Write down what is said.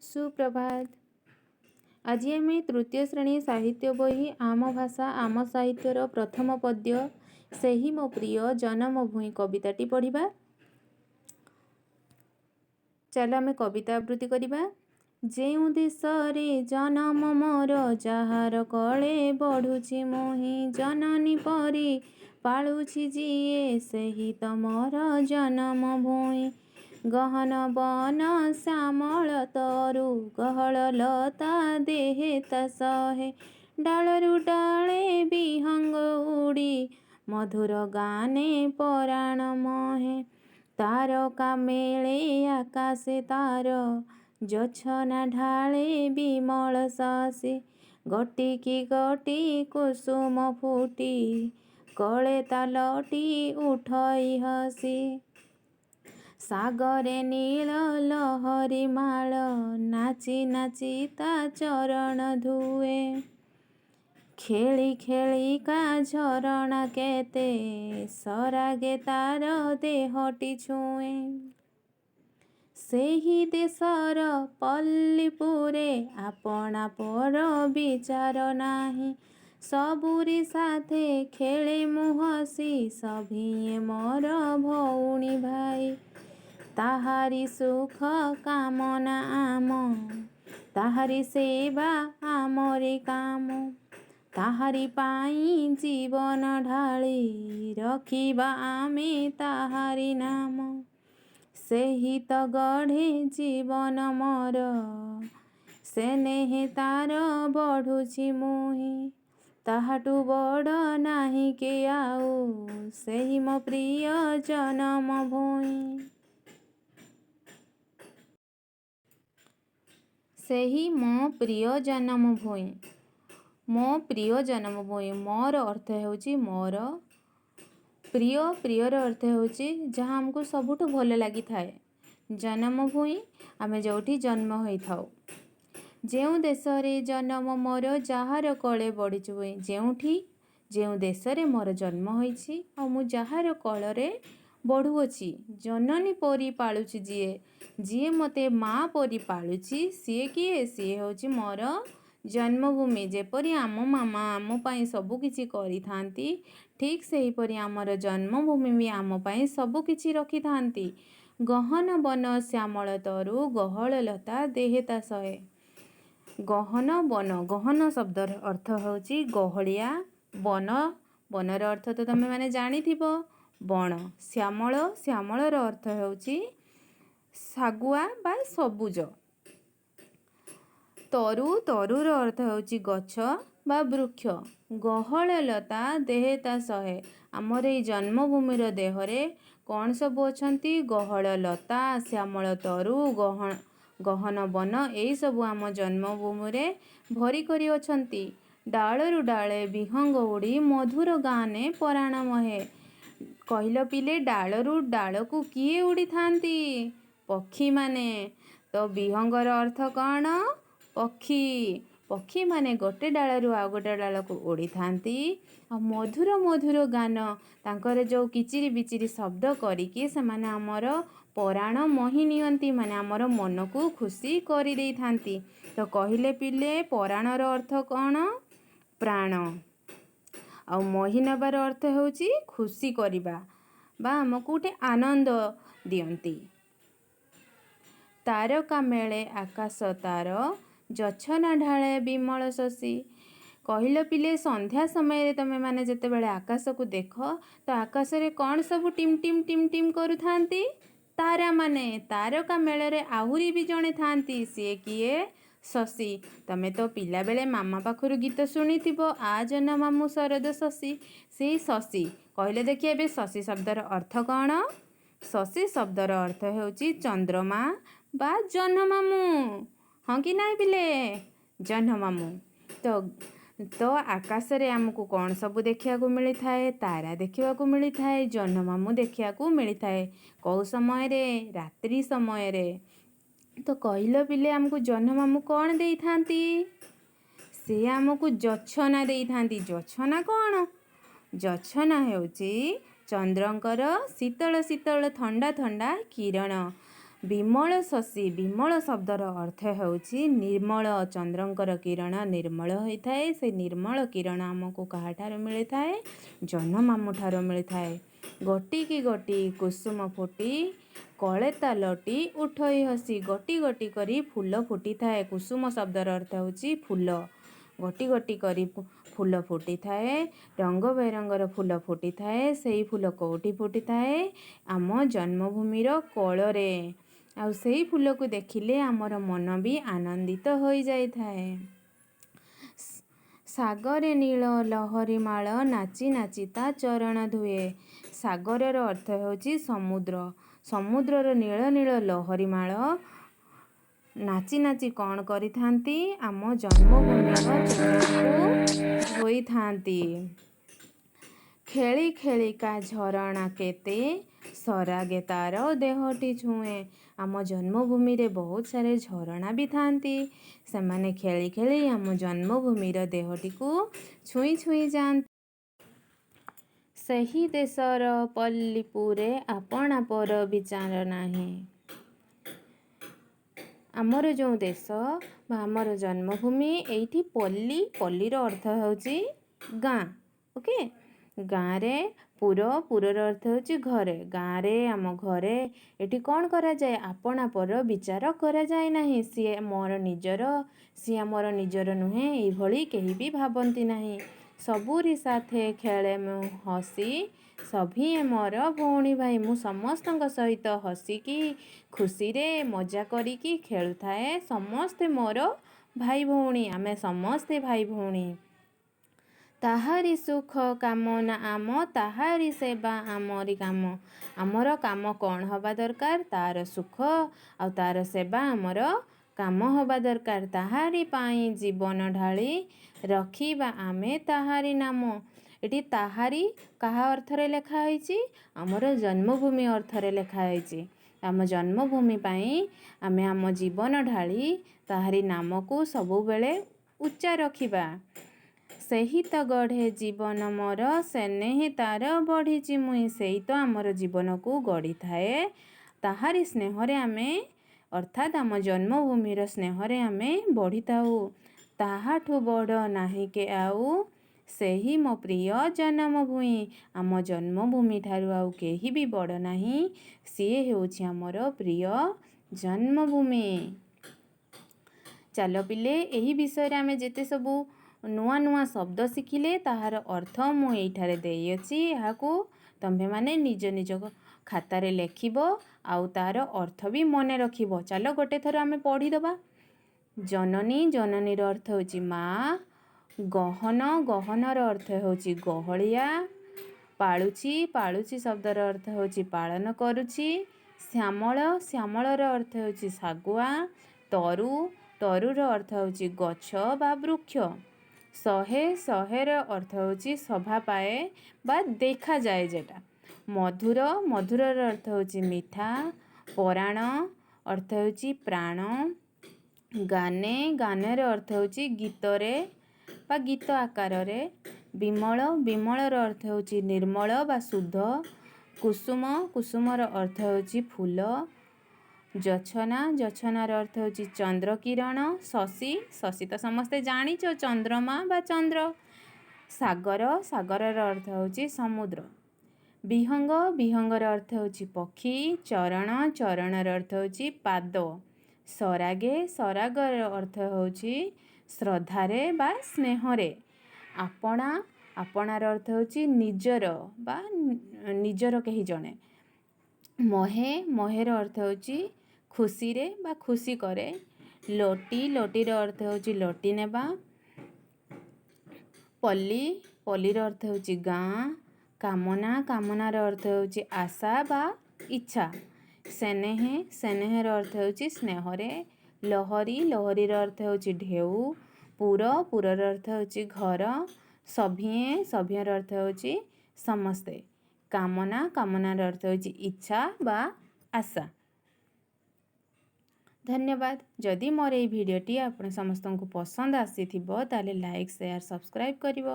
ସୁପ୍ରଭାତ। ଆଜି ଆମେ ତୃତୀୟ ଶ୍ରେଣୀ ସାହିତ୍ୟ ବହି ଆମ ଭାଷା ଆମ ସାହିତ୍ୟର ପ୍ରଥମ ପଦ୍ୟ ସେହି ମୋ ପ୍ରିୟ ଜନମ ଭୂଇଁ କବିତାଟି ପଢ଼ିବା। ଚାଲ ଆମେ କବିତା ଆବୃତ୍ତି କରିବା। ଯେଉଁ ଦେଶରେ ଜନମ ମୋର, ଯାହାର କଳେ ବଢ଼ୁଛି ମୁହିଁ, ଜନନୀ ପରି ପାଳୁଛି ଯିଏ, ସେହି ତ ମୋର ଜନମ ଭୂଇଁ। ଗହନ ବନ ଶ୍ୟାମଳ ତରୁ, ଗହଳ ଲତା ଦେହେ ତା ସହେ, ଡାଳରୁ ଡାଳେ ବିହଙ୍ଗ ଉଡ଼ି ମଧୁର ଗାନେ ପରାଣ ମହେ। ତାରକା ମେଳେ ଆକାଶେ ତାର, ଜୋଛନା ଢାଳେ ବିମଳ ଶଶୀ, ଗୋଟିକି ଗୋଟି କୁସୁମ ଫୁଟି କୋଳେ ତାଲଟି ଉଠଇ ହସି। ସାଗରେ ନୀଳ ଲହରୀ ମାଳ ନାଚି ନାଚି ତା ଚରଣ ଧୁଏ, ଖେଳି ଖେଳିକା ଝରଣା କେତେ ସରାଗେ ତାର ଦେହଟି ଛୁଏଁ। ସେହି ଦେଶର ପଲ୍ଲୀପୁରେ ଆପଣା ପର ବିଚାର ନାହିଁ, ସବୁରି ସାଥେ ଖେଳେ ମୁଁ ହସି, ସଭିଏଁ ମୋର ଭଉଣୀ ଭାଇ। ତାହାରି ସୁଖ କାମନା ଆମ, ତାହାରି ସେବା ଆମରି କାମ, ତାହାରି ପାଇଁ ଜୀବନ ଢାଳି ରଖିବା ଆମେ ତାହାରି ନାମ। ସେହି ତ ଗଢ଼େ ଜୀବନ ମୋର, ସେନେହେ ତାର ବଢ଼ୁଛି ମୁହିଁ, ତାହାଠୁ ବଡ଼ ନାହିଁ କେ ଆଉ, ସେହି ମୋ ପ୍ରିୟ ଜନମ ଭୂଇଁ। ସେହି ମୋ ପ୍ରିୟ ଜନମ ଭୂଇଁ। ମୋ ପ୍ରିୟ ଜନମ ଭୂଇଁ। ମୋର ଅର୍ଥ ହେଉଛି ମୋର, ପ୍ରିୟ, ପ୍ରିୟର ଅର୍ଥ ହେଉଛି ଯାହା ଆମକୁ ସବୁଠୁ ଭଲ ଲାଗିଥାଏ। ଜନମ ଭୂଇଁ, ଆମେ ଯେଉଁଠି ଜନ୍ମ ହୋଇଥାଉ। ଯେଉଁ ଦେଶରେ ଜନମ ମୋର, ଯାହାର କୋଳେ ବଢ଼ିଛି ଭୂଇଁ। ଯେଉଁଠି, ଯେଉଁ ଦେଶରେ ମୋର ଜନ୍ମ ହୋଇଛି ଆଉ ମୁଁ ଯାହାର କୋଳରେ ବଢ଼ୁଅଛି, ଜନନୀ ପରି ପାଳୁଛି ଯିଏ, ଯିଏ ମୋତେ ମା ପରି ପାଳୁଛି, ସିଏ କିଏ? ସିଏ ହେଉଛି ମୋର ଜନ୍ମଭୂମି। ଯେପରି ଆମ ମାମା ଆମ ପାଇଁ ସବୁକିଛି କରିଥାନ୍ତି, ଠିକ୍ ସେହିପରି ଆମର ଜନ୍ମଭୂମି ବି ଆମ ପାଇଁ ସବୁକିଛି ରଖିଥାନ୍ତି। ଗହନ ବନ ଶ୍ୟାମଳ ତରୁ, ଗହଳ ଲତା ଦେହେ ତା ସହେ। ଗହନ ବନ, ଗହନ ଶବ୍ଦର ଅର୍ଥ ହେଉଛି ଗହଳିଆ, ବନ, ବନର ଅର୍ଥ ତ ତୁମେମାନେ ଜାଣିଥିବ, ବଣ। ଶ୍ୟାମଳ, ଶ୍ୟାମଳର ଅର୍ଥ ହେଉଛି ଶାଗୁଆ ବା ସବୁଜ। ତରୁ, ତରୁର ଅର୍ଥ ହେଉଛି ଗଛ ବା ବୃକ୍ଷ। ଗହଳ ଲତା ଦେହେ ତା ସହେ। ଆମର ଏଇ ଜନ୍ମଭୂମିର ଦେହରେ କ'ଣ ସବୁ ଅଛନ୍ତି? ଗହଳ ଲତା, ଶ୍ୟାମଳ ତରୁ, ଗହନ ବନ, ଏଇସବୁ ଆମ ଜନ୍ମଭୂମିରେ ଭରି କରି ଅଛନ୍ତି। ଡାଳରୁ ଡାଳେ ବିହଙ୍ଗ ଉଡ଼ି ମଧୁର ଗାନେ ପରାଣ ମହେ। କହିଲ ପିଲେ, ଡାଳରୁ ଡାଳକୁ କିଏ ଉଡ଼ିଥାନ୍ତି? ପକ୍ଷୀମାନେ। ତ ବିହଙ୍ଗର ଅର୍ଥ କ'ଣ? ପକ୍ଷୀ। ପକ୍ଷୀମାନେ ଗୋଟେ ଡାଳରୁ ଆଉ ଗୋଟେ ଡାଳକୁ ଉଡ଼ିଥାନ୍ତି ଆଉ ମଧୁର ମଧୁର ଗାନ, ତାଙ୍କର ଯେଉଁ କିଚିରି ବିଚିରି ଶବ୍ଦ କରିକି ସେମାନେ ଆମର ପରାଣ ମୋହି ନିଅନ୍ତି, ମାନେ ଆମର ମନକୁ ଖୁସି କରିଦେଇଥାନ୍ତି। ତ କହିଲେ ପିଲେ, ପରାଣର ଅର୍ଥ କ'ଣ? ପ୍ରାଣ। ଆଉ ମୋହି ନେବାର ଅର୍ଥ ହେଉଛି ଖୁସି କରିବା ବା ଆମକୁ ଗୋଟେ ଆନନ୍ଦ ଦିଅନ୍ତି। ତାରକା ମେଳେ ଆକାଶ ତାର, ଜୋଛନା ଢାଳେ ବିମଳ ଶଶୀ। କହିଲ ପିଲେ, ସନ୍ଧ୍ୟା ସମୟରେ ତୁମେମାନେ ଯେତେବେଳେ ଆକାଶକୁ ଦେଖ, ତ ଆକାଶରେ କ'ଣ ସବୁ ଟିମ୍ ଟିମ୍ ଟିମ୍ ଟିମ୍ କରୁଥାନ୍ତି? ତାରାମାନେ। ତାରକା ମେଳରେ ଆହୁରି ବି ଜଣେ ଥାନ୍ତି, ସିଏ କିଏ? ଶଶୀ। ତମେ ତ ପିଲାବେଳେ ମାମା ପାଖରୁ ଗୀତ ଶୁଣିଥିବ, ଆ ଜହ୍ନ ମାମୁଁ ଶରଦ ଶଶୀ। ସେଇ ଶଶୀ। କହିଲେ ଦେଖି, ଏବେ ଶଶୀ ଶବ୍ଦର ଅର୍ଥ କ'ଣ? ଶଶୀ ଶବ୍ଦର ଅର୍ଥ ହେଉଛି ଚନ୍ଦ୍ରମା ବା ଜହ୍ନ ମାମୁଁ। ହଁ କି ନାଇଁ ପିଲେ? ଜହ୍ନ ମାମୁଁ। ତ ଆକାଶରେ ଆମକୁ କ'ଣ ସବୁ ଦେଖିବାକୁ ମିଳିଥାଏ? ତାରା ଦେଖିବାକୁ ମିଳିଥାଏ, ଜହ୍ନ ମାମୁଁ ଦେଖିବାକୁ ମିଳିଥାଏ। କେଉଁ ସମୟରେ? ରାତ୍ରି ସମୟରେ। ତ କହିଲ ପିଲେ, ଆମକୁ ଜହ୍ନ ମାମୁଁ କ'ଣ ଦେଇଥାନ୍ତି? ସେ ଆମକୁ ଜୋଛନା ଦେଇଥାନ୍ତି। ଜୋଛନା କ'ଣ? ଜୋଛନା ହେଉଛି ଚନ୍ଦ୍ରଙ୍କର ଶୀତଳ ଶୀତଳ ଥଣ୍ଡା ଥଣ୍ଡା କିରଣ। ବିମଳ ଶଶୀ, ବିମଳ ଶବ୍ଦର ଅର୍ଥ ହେଉଛି ନିର୍ମଳ। ଚନ୍ଦ୍ରଙ୍କର କିରଣ ନିର୍ମଳ ହୋଇଥାଏ। ସେ ନିର୍ମଳ କିରଣ ଆମକୁ କାହାଠାରୁ ମିଳିଥାଏ? ଜହ୍ନ ମାମୁଁଠାରୁ ମିଳିଥାଏ। ଗୋଟିକି ଗୋଟି କୁସୁମ ଫୁଟି କଳେ ତା ଲଟି ଉଠଇ ହସି। ଗୋଟି ଗୋଟି କରି ଫୁଲ ଫୁଟିଥାଏ। କୁସୁମ ଶବ୍ଦର ଅର୍ଥ ହେଉଛି ଫୁଲ। ଗୋଟି ଗୋଟି କରି ଫୁଲ ଫୁଟିଥାଏ, ରଙ୍ଗ ବେରଙ୍ଗର ଫୁଲ ଫୁଟିଥାଏ। ସେଇ ଫୁଲ କେଉଁଠି ଫୁଟିଥାଏ? ଆମ ଜନ୍ମଭୂମିର କୋଳରେ। ଆଉ ସେଇ ଫୁଲକୁ ଦେଖିଲେ ଆମର ମନ ବି ଆନନ୍ଦିତ ହୋଇଯାଇଥାଏ। ସାଗରେ ନୀଳ ଲହରୀମାଳ ନାଚି ନାଚି ତା ଚରଣ ଧୁଏ। ସାଗରର ଅର୍ଥ ହେଉଛି ସମୁଦ୍ର। ସମୁଦ୍ରର ନୀଳ ନୀଳ ଲହରୀମାଳ ନାଚି ନାଚି କ'ଣ କରିଥାନ୍ତି? ଆମ ଜନ୍ମଭୂମିର ଚରଣକୁ ଧୋଇଥାନ୍ତି। ଖେଳି ଖେଳିକା ଝରଣା କେତେ ସରାଗେ ତାର ଦେହଟି ଛୁଏଁ। ଆମ ଜନ୍ମଭୂମିରେ ବହୁତ ସାରା ଝରଣା ବି ଥାନ୍ତି। ସେମାନେ ଖେଳି ଖେଳି ଆମ ଜନ୍ମଭୂମିର ଦେହଟିକୁ ଛୁଇଁ ଛୁଇଁ ଯାଆନ୍ତି। ସେହି ଦେଶର ପଲ୍ଲୀପୁରେ ଆପଣା ପର ବିଚାର ନାହିଁ। ଆମର ଯେଉଁ ଦେଶ ବା ଆମର ଜନ୍ମଭୂମି, ଏଇଠି ପଲ୍ଲୀ, ପଲ୍ଲୀର ଅର୍ଥ ହେଉଛି ଗାଁ, ଓକେ। ଗାଁରେ, ପୁର, ପୁରର ଅର୍ଥ ହେଉଛି ଘରେ। ଗାଁରେ, ଆମ ଘରେ ଏଠି କ'ଣ କରାଯାଏ? ଆପଣା ପର ବିଚାର କରାଯାଏ ନାହିଁ। ସିଏ ମୋର ନିଜର, ସିଏ ଆମର ନିଜର ନୁହେଁ, ଏଇଭଳି କେହି ବି ଭାବନ୍ତି ନାହିଁ। ସବୁରି ସାଥେ ଖେଳେ ମୁଁ ହସି, ସଭିଏଁ ମୋର ଭଉଣୀ ଭାଇ। ମୁଁ ସମସ୍ତଙ୍କ ସହିତ ହସିକି, ଖୁସିରେ ମଜା କରିକି ଖେଳୁଥାଏ। ସମସ୍ତେ ମୋର ଭାଇ ଭଉଣୀ, ଆମେ ସମସ୍ତେ ଭାଇ ଭଉଣୀ। ତାହାରି ସୁଖ କାମନା ଆମ, ତାହାରି ସେବା ଆମରି କାମ। ଆମର କାମ କ'ଣ ହେବା ଦରକାର? ତାର ସୁଖ ଆଉ ତାର ସେବା ଆମର କାମ ହେବା ଦରକାର। ତାହାରି ପାଇଁ ଜୀବନ ଢାଳି ରଖିବା ଆମେ ତାହାରି ନାମ। ଏଠି ତାହାରି କାହା ଅର୍ଥରେ ଲେଖା ହେଇଛି? ଆମର ଜନ୍ମଭୂମି ଅର୍ଥରେ ଲେଖା ହେଇଛି। ଆମ ଜନ୍ମଭୂମି ପାଇଁ ଆମେ ଆମ ଜୀବନ ଢାଳି ତାହାରି ନାମକୁ ସବୁବେଳେ ଉଚ୍ଚା ରଖିବା। ସେହି ତ ଗଢ଼େ ଜୀବନ ମୋର, ସ୍ନେହେ ତାର ବଢ଼ିଛି ମୁଇଁ। ସେଇ ତ ଆମର ଜୀବନକୁ ଗଢ଼ିଥାଏ। ତାହାରି ସ୍ନେହରେ ଆମେ, ଅର୍ଥାତ୍ ଆମ ଜନ୍ମଭୂମିର ସ୍ନେହରେ ଆମେ ବଢ଼ିଥାଉ। ତାହାଠୁ ବଡ଼ ନାହିଁ କେ ଆଉ, ସେହି ମୋ ପ୍ରିୟ ଜନ୍ମଭୂମି। ଆମ ଜନ୍ମଭୂମି ଠାରୁ ଆଉ କେହି ବି ବଡ଼ ନାହିଁ। ସିଏ ହେଉଛି ଆମର ପ୍ରିୟ ଜନ୍ମଭୂମି। ଚାଲ ପିଲେ, ଏହି ବିଷୟରେ ଆମେ ଯେତେ ସବୁ ନୂଆ ନୂଆ ଶବ୍ଦ ଶିଖିଲେ, ତାହାର ଅର୍ଥ ମୁଁ ଏଇଠାରେ ଦେଇଅଛି। ଏହାକୁ ତୁମ୍ଭେମାନେ ନିଜ ନିଜ ଖାତାରେ ଲେଖିବ ଆଉ ତାର ଅର୍ଥ ବି ମନେ ରଖିବ। ଚାଲ ଗୋଟେ ଥର ଆମେ ପଢ଼ିଦେବା। ଜନନୀ, ଜନନୀର ଅର୍ଥ ହେଉଛି ମା। ଗହନ, ଗହନର ଅର୍ଥ ହେଉଛି ଗହଳିଆ। ପାଳୁଛି, ପାଳୁଛି ଶବ୍ଦର ଅର୍ଥ ହେଉଛି ପାଳନ କରୁଛି। ଶ୍ୟାମଳ, ଶ୍ୟାମଳର ଅର୍ଥ ହେଉଛି ଶାଗୁଆ। ତରୁ, ତରୁର ଅର୍ଥ ହେଉଛି ଗଛ ବା ବୃକ୍ଷ। ଶହେ, ଶହେର ଅର୍ଥ ହେଉଛି ସଭା ପାଏ ବା ଦେଖାଯାଏ ଯେଟା। ମଧୁର, ମଧୁରର ଅର୍ଥ ହେଉଛି ମିଠା। ପରାଣ ଅର୍ଥ ହେଉଛି ପ୍ରାଣ। ଗାନେ, ଗାନେର ଅର୍ଥ ହେଉଛି ଗୀତରେ ବା ଗୀତ ଆକାରରେ। ବିମଳ, ବିମଳର ଅର୍ଥ ହେଉଛି ନିର୍ମଳ ବା ଶୁଦ୍ଧ। କୁସୁମ, କୁସୁମର ଅର୍ଥ ହେଉଛି ଫୁଲ। ଜୋଛନା, ଜୋଛନାର ଅର୍ଥ ହେଉଛି ଚନ୍ଦ୍ରକିରଣ। ଶଶୀ, ଶଶୀ ତ ସମସ୍ତେ ଜାଣିଛ, ଚନ୍ଦ୍ରମା ବା ଚନ୍ଦ୍ର। ସାଗର, ସାଗରର ଅର୍ଥ ହେଉଛି ସମୁଦ୍ର। ବିହଙ୍ଗ, ବିହଙ୍ଗର ଅର୍ଥ ହେଉଛି ପକ୍ଷୀ। ଚରଣ, ଚରଣର ଅର୍ଥ ହେଉଛି ପାଦ। ସରାଗେ, ସରାଗର ଅର୍ଥ ହେଉଛି ଶ୍ରଦ୍ଧାରେ ବା ସ୍ନେହରେ। ଆପଣା, ଆପଣାର ଅର୍ଥ ହେଉଛି ନିଜର ବା ନିଜର କେହି ଜଣେ। ମହେ, ମହେର ଅର୍ଥ ହେଉଛି ଖୁସିରେ ବା ଖୁସି କରେ। ଲୋଟି, ଲୋଟିର ଅର୍ଥ ହେଉଛି ଲୋଟି ନେବା। ପଲ୍ଲୀ, ପଲ୍ଲୀର ଅର୍ଥ ହେଉଛି ଗାଁ। କାମନା, କାମନାର ଅର୍ଥ ହେଉଛି ଆଶା ବା ଇଚ୍ଛା। ସ୍ନେହେ, ସ୍ନେହର ଅର୍ଥ ହେଉଛି ସ୍ନେହରେ। ଲହରୀ, ଲହରୀର ଅର୍ଥ ହେଉଛି ଢେଉ। ପୁର, ପୁରର ଅର୍ଥ ହେଉଛି ଘର। ସଭିଏଁ, ସଭିଏଁର ଅର୍ଥ ହେଉଛି ସମସ୍ତେ। କାମନା, କାମନାର ଅର୍ଥ ହେଉଛି ଇଚ୍ଛା ବା ଆଶା। ଧନ୍ୟବାଦ। ଯଦି ମୋର ଏଇ ଭିଡ଼ିଓଟି ଆପଣ ସମସ୍ତଙ୍କୁ ପସନ୍ଦ ଆସିଥିବ, ତାହେଲେ ଲାଇକ୍, ସେୟାର, ସବସ୍କ୍ରାଇବ୍ କରିବ।